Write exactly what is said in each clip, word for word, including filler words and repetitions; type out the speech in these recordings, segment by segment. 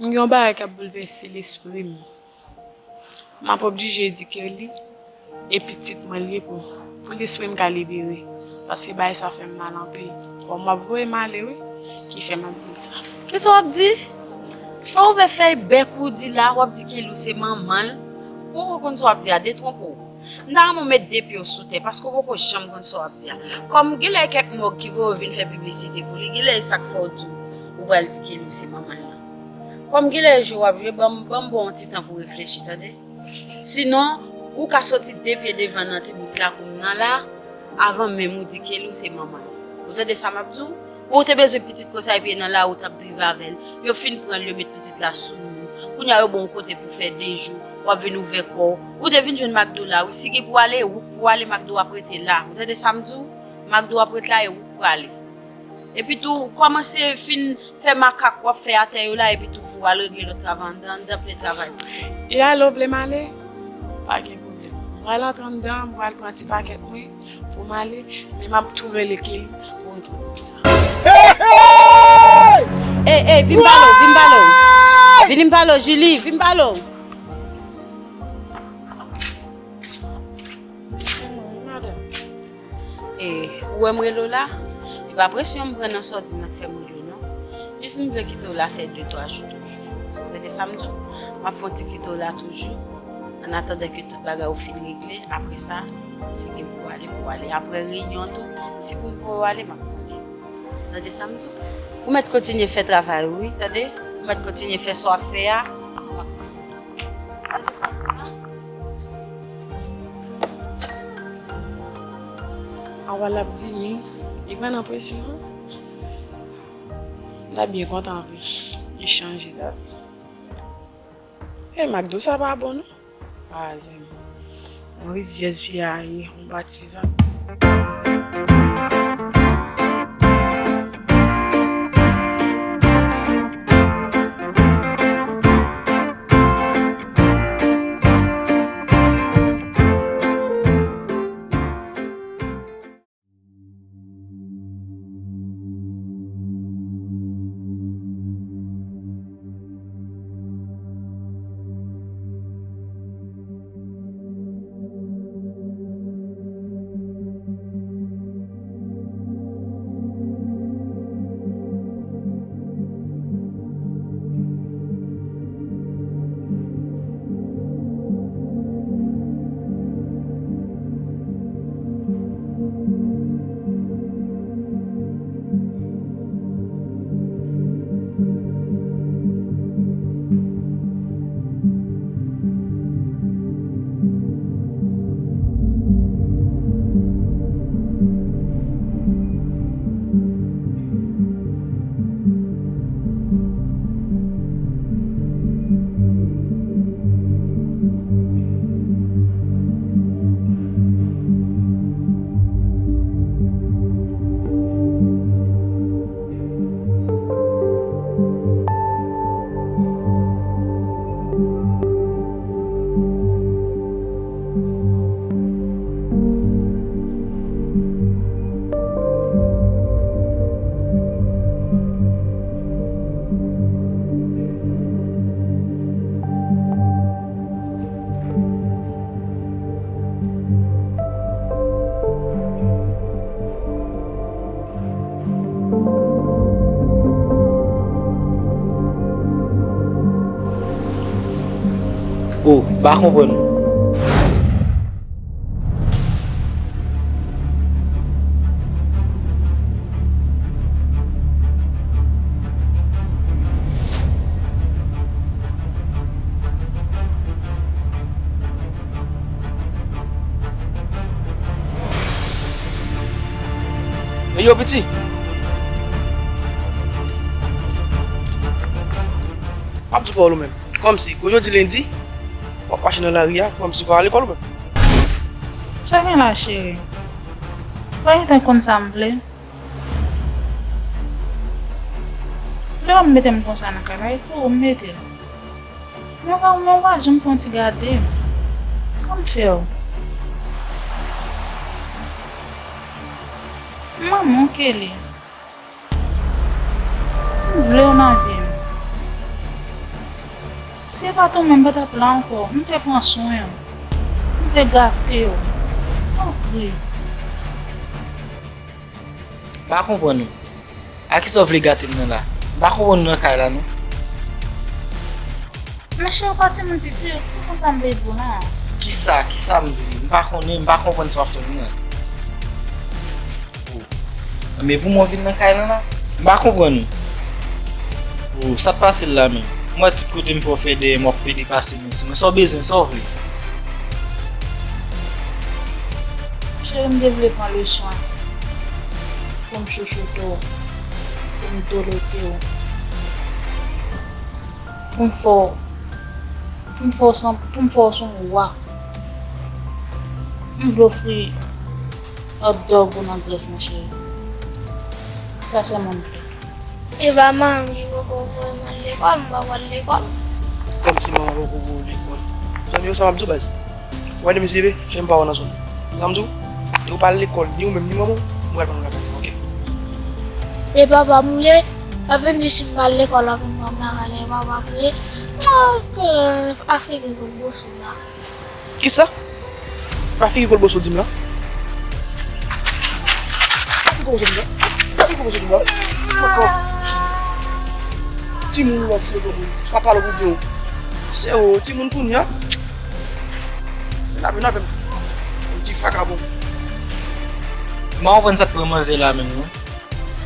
M gen yon bagay k ap boulvèse lespri m. M ap oblije di ke li e pitit mwen l ye pou, pou lespri m ka libere. Paske bagay sa fè m mal anpil. Kòm w ap voye m ale, wi, ki fè m ap di l sa. Kisa w ap di? Sa w ouvè fèy bèk ou di la, w ap di Kelly se manman l. Ou poko konn sa w ap di a, detwonpe w. M ta renmen w met de pye w sou tè, paske w poko janm konn sa w ap di a. Kòm genlè e kèk mòg ki voye w vin fè piblisite pou li, genlè e sa k fè w di w, ou pral di Kelly se manman l lan. Kòm genlè e jwe w ap jwe, ban m, ban m ba w yon ti tan pou w reflechi, tande. Sinon, ou ka soti de pye devan nan ti bout lakou m nan la, avan menm ou di Kelly se manman l. Ou tande sa m ap di w? Ou te bezwen pitit konsa epi e nan lari w t ap drive avè l. Yo fin pran l, yo met pitit la sou ou. Kounye a yo ba w yon kote pou fè de jou, w ap vin ouvè kò w. Ou te vin jwenn McDo la, wi, si gen pou w ale, e ou k pou w ale, McDo ap rete la. Ou tande sa m di w? McDo ap rete la, e ou k prale. Epi tou, kòmanse fin fè makak w ap fè atè yo la, epi tou pou w al regle lòt travay anndan, anndan plen travay pou fè. E ale w vle m ale? Pa gen pwoblèm. M pral antre anndan, m pral pran ti pakèt mwen pou m ale, men m ap tou rele Kelly pou m tou di l sa. Ey, ey, vin pale w, vin pale w. Vini m pale w, Julie, vin pale w. Se mwen, wi, madanm. E, ou wè m rele w la? E pa presyon m pran nan sa w di m nan k fè m rele w, non. Jis m vle kite w la fè de, twa jou toujou. Ou tande sa m di w? M ap fè yon ti kite w la toujou. Annatandan ke tout bagay ou fin regle, apre sa, si gen pou w ale, pou w ale. Apre reyinyon an tou, si pou m voye w ale, m ap konnen. Tande sa m di w? Ou mèt kontinye fè travay ou, wi, tande? Ou mèt kontinye fè sa w ap fè a. Tande sa m di w la? Awa l ap vini. Li pran nan presyon an. M ta byen kontan vre. Li chanje la. E McDo sa pa bon non. Ah, zen. Yon rizyèz fi a ye, yon pa ti vag. Oh, m pa konprann. Yo, piti. M ap di pawòl ou menm. Kòmsi, kote yo di lendi, w ap mache nan lari a, kòmsi w pa lekòl ou menm. Sa gen la, cheri? Ou pa gentan konn sa m vle. Lè w ap mete m konsa nan kay la, e pou ou m mete l. Men w pa, men w pa janm fè yon ti gade m. Sa m fè w? M manman w, Kelly. M vle w nan vi m. Si e pa t ou menm, m pa t ap la ankò. M te pran swen w. M te gate w. Tanpri. M pa konprann ou. A kisa w vle gate m nan la? M pa konprann ou nan kay la, non. Men cheri, ou pa timoun piti, ou konn sa m vle di w la. Kisa, kisa m vle? M pa konnen, m pa konprann sa w ap fè m nan. Oh. Men pou mwen vin nan kay lan la, m pa konprann ou. Oh, sa k pase l la menm? M wè tout kote m fè w fè dèyè m, w ap pede pase men sou mwen. Sa w bezwen, sa w vle? Cheri, m te vle pran leson an pou m chouchoute w, pou m dolote w, pou m fè w, pou m fè w san, pou m fè w son wa. M vle ofri hot dog ou nan Grès, monchè. Sa sèlman m vle. Epa manmi poko voye m al lekòl, m pa pral lekòl. Kòmsi manman poko voye w lekòl? Zanmi yo, sa m ap di w baz. Ou wè demen se rive, fè m pa wè w nan zòn nan. Sa m di w, depi w pa al lekòl, ni ou menm, ni manman w, m pral ban nou lapenn, oke? E papa m vle, w ap vin di si m pa al lekòl, w ap vin ban m lakalè, e papa m vle, a figi kolboso la. Kisa? Pa figi kolboso di m la. Pa figi kolboso di m la. Pa figi kolboso di m la. Faka. Timoun w ap jwe nan moun. Pa pale pou byen. Se ou, timoun kounye a. Vin avè m, vin avè m. Yon ti vakabon. M pa konprann sa k pran manzè la menm, non.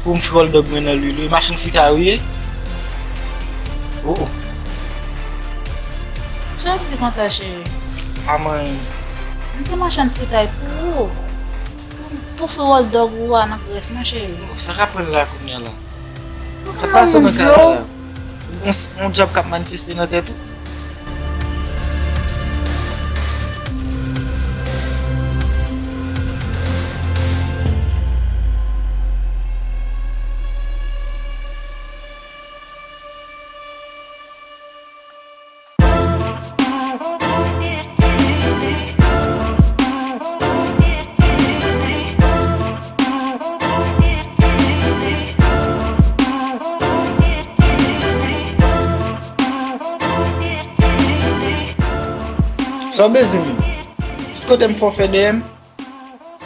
Pou m fri hot dog mwen nan lwil, wi. Machann fritay ou ye? Oh, oh. Sa w ap di konsa, cheri? A mwen. M se machann fritay pou ou. Pou, pou fri hot dog ou a nan Grès, mon cheri. Oh, sa k ap pran la kounye a la? Sa k pase nan kay la? Yon, yon dyab k ap manifeste nan tèt ou? Sa w bezwen menm? Tout kote m fè w fè dèyè m.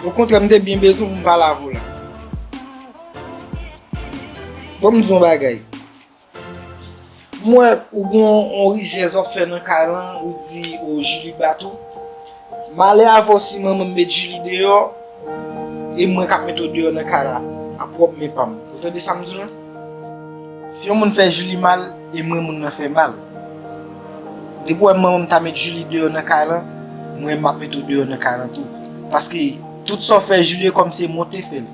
Okontrè, m te byen bezwen pou m pale avè w la. Bon, m di w yon bagay. M wè ou gen yon, yon rizyèz w ap fè nan kay lan, ou di, o, Julie bat ou. Malè avè w si manman m met Julie deyò, e mwen k ap met ou deyò nan kay la, a pwòp men pa m. Ou tande sa m di w lan? Si yon moun fè Julie mal, e mwen moun nan fè mal. Depi w wè manman m ta met Julie deyò nan kay lan, mwen m ap met ou deyò nan kay lan tou. Paske tout sa w fè Julie kòmsi e mwen te fè l.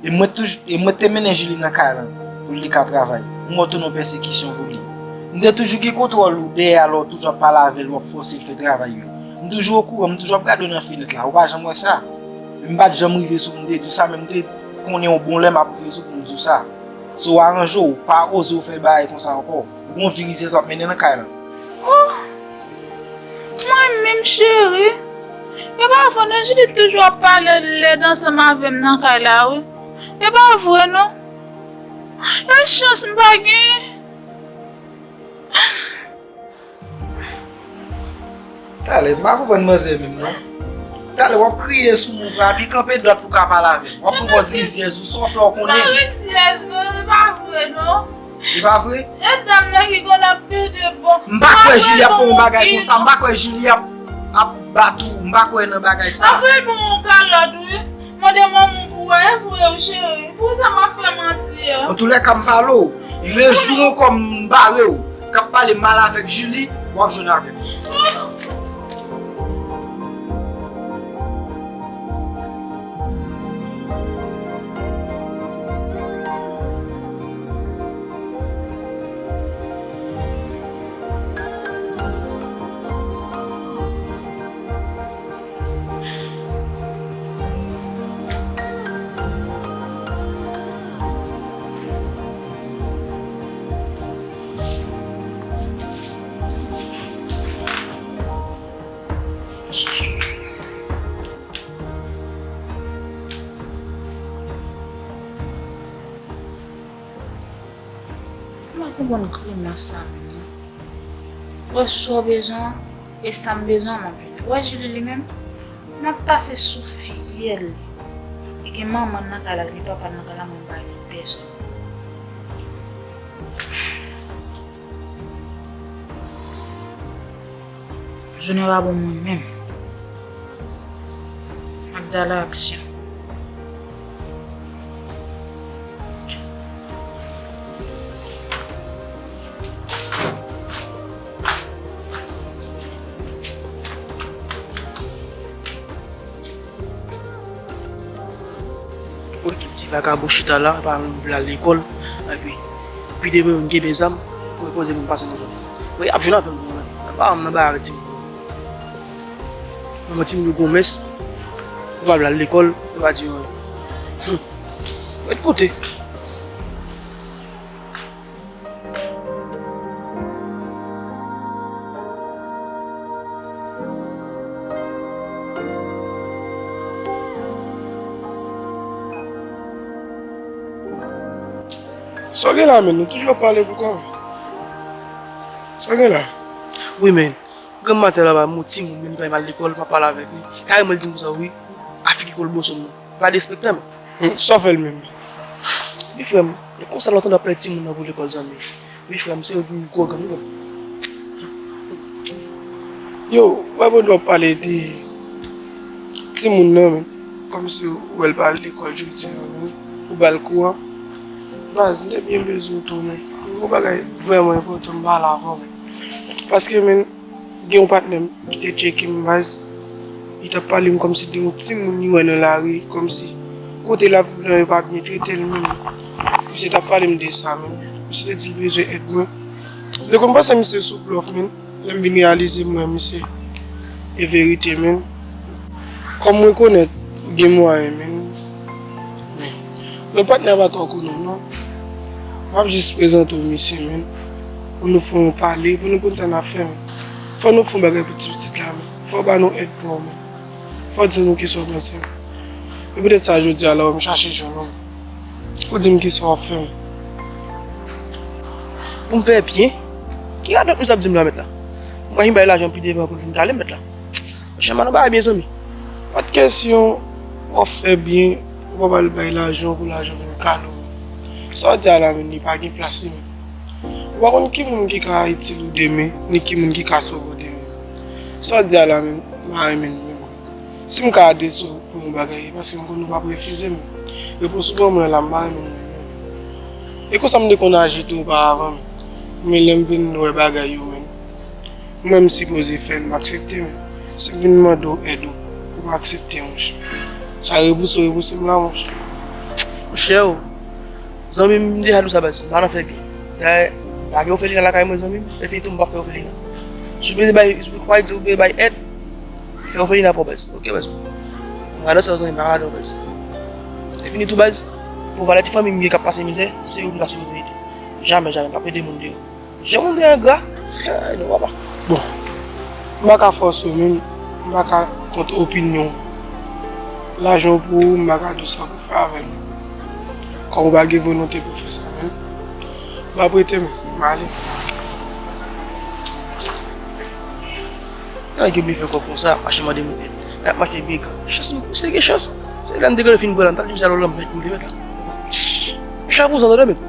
E mwen touj-, e mwen te mennen Julie nan kay lan pou li ka travay. M wè w tounen yon pèsekisyon pou li. M te toujou gen kontwòl ou dèyè a lè w toujou ap pale avè l, w ap fòse l fè travay yo. M toujou okouran, m toujou ap gade w nan fenèt la, ou pa janm wè sa. M pa t janm rive sou pou m te di w sa, men m te konnen yon bon lè m ap rive sou pou m di w sa. So, aranje w, pa oze w fè bagay konsa ankò. Ou gon vi rizyèz w ap mennen nan kay lan. Oh, mwen menm cheri. E pa vre non, Julie toujou ap pale lèd ansanm avè m nan kay la, wi. E pa vre non. E chans m pa gen. Talè, m pa konprann manzè menm non. Talè w ap kriye sou moun, pa pi kanpe dwat pou ka pale avè m. W ap pran pòz rizyèz ou, sa w fè w konnen. M pa rizyèz non, e pa vre non. E pa vre? E dam nan ki konn ap pede bon. M pa kwè Julie ap fè yon bagay konsa, m pa kwè Julie ap, ap bat ou, m pa kwè nan bagay sa. Anfè bon yon kalòt wi. Mande manman pou wè, e vre wi cheri. Pou sa m ap fè manti a? Antoulèka m pale w. Lejou ankò m bare w k ap pale mal avèk Julie, w ap jwenn avè m. M pa konprann grimas sa menm non. Wè sa w bezwen an, e sa m bezwen an, m ap jwenn li. Wè Julie li menm, m ap pase sou fyèl li. Li gen manman l nan kay la, li gen papa l nan kay la, mwen m pa gen pèsòn. Jounen pa bon mwen menm. Magdala aksyon. Ou ekip ti vakabon chita la, pa menm vle al lekòl, epi pi demen m kenbe zam, pou koze moun pase nan zòn. Wi, ap jwenn avè m, mwen. Pa m nan bagay avèk timoun. Manman timoun yo gon mès, ou pa vle al lekòl, yo pa di yo anyen. Hum. Mèt kote. Sa w gen la, men, nou toujou ap pale pou kò w. Sa w gen la? Wi, men. Granm maten la, ba, m yon timoun, men, li pa al lekòl, pa pale avèk li. Kareman, li di m konsa, wi. A figi kòlboso m nan. Pa derespekte m. Hmm, sa w fè l menm? Wi, frè m, e konsa lontan n ap pale timoun nan pou lekòl, zanmi. Wi, frè m, se yon gwo gang, frè m. Yo, wè, bon, w ap pale de timoun nan, men. Kòmsi ou wè l pa al lekòl jodi a, men. Ou ba l kou an. Baz, m te byen bezwen w tou, men. Yon bagay vrèman enpòtan, m pale avè w, men. Paske, men, gen yon patnè m ki te tcheke m, baz. Li t ap pale m kòmsi de yon timoun li wè nan lari, kòmsi kote l ap viv lan yo pa byen trete l menm. Misye t ap pale m de sa menm. Misye te di l bezwen èd mwen. M te konn panse misye sou blòf, men lè m vin reyalize m wè misye e verite, men. Kòm m rekonèt ou gen mwayen, men. Men, lòt patnè a pa twò konnen w, non. M ap jis prezante w misye, men. Pou nou fè yon pale, pou nou konn sa n ap fè, men. Fò nou fè yon bagay pou ti pitit la, men. Fò w ba nou èd pa w, men. Fò w di nou kisa w panse, men. E poutèt sa, jodi a la, w m chache jwenn ou. Ou di m kisa w ap fè, men. Pou m fè byen? Ki radòt misye ap di m la, mèt la? M pa fin bay lajan pi devan pou l vin kale m, mèt la. Chèman nou bay byen, zanmi. Pa t kesyon w ap fè byen, ou pa pral bay lajan pou lajan vin kale w. Sa w di a la, men, li pa gen plas li, men. Ou pa konn ki moun ki ka itil ou demen, ni ki moun ki ka sove w demen. Sa w di a la, men, m pa renmen l, men. Si m ka adrese w pou yon bagay, e paske m konn ou p ap refize m. Repons ou ban mwen la, m pa renmen l, men. E konsa m te konn aji tou oparavan, men. Men lè m vin wè bagay yo, men. Mwen m sipoze fè l, m aksepte, men si m vin mande w èd ou, ou pa aksepte, monchè. Sa rebouse w rebouse m la, monchè. Monchè, o, zanmi m, m deja di w sa, baz, m pa nan fè byen. Dayè, pa gen òfelina lakay mwen, zanmi m, e fini tou m p ap fè òfelina. Si w bezwen bay, si w kwè di w bezwen bay èd, fè òfelina pa w, baz. Oke, baz. M pa nan sa, zanmi m, m pa nan, baz. E fini tou, baz, pou valè ti fanmi m gen k ap pase mizè, se yo m ta sipoze ede. Jamè, jamè, m p ap ede moun deyò. Jan moun te engra. Ay, non, papa. Bon, m pa ka fòse w, men m pa ka kont opinyon w. Lajan w pou ou, m pa ka di w sa pou fè avè l. Kòm ou pa gen volonte pou fè sa, men m pa prete, men m ale. Nan gen byen fè kòb konsa, ap mache mande moun èd. Nan ap mache byen gran. Chans m, se gen chans. Se lè m te gen fin bwè la, m ta di misye alò lanmèd pou li mèt la. Chan vouzan tande men.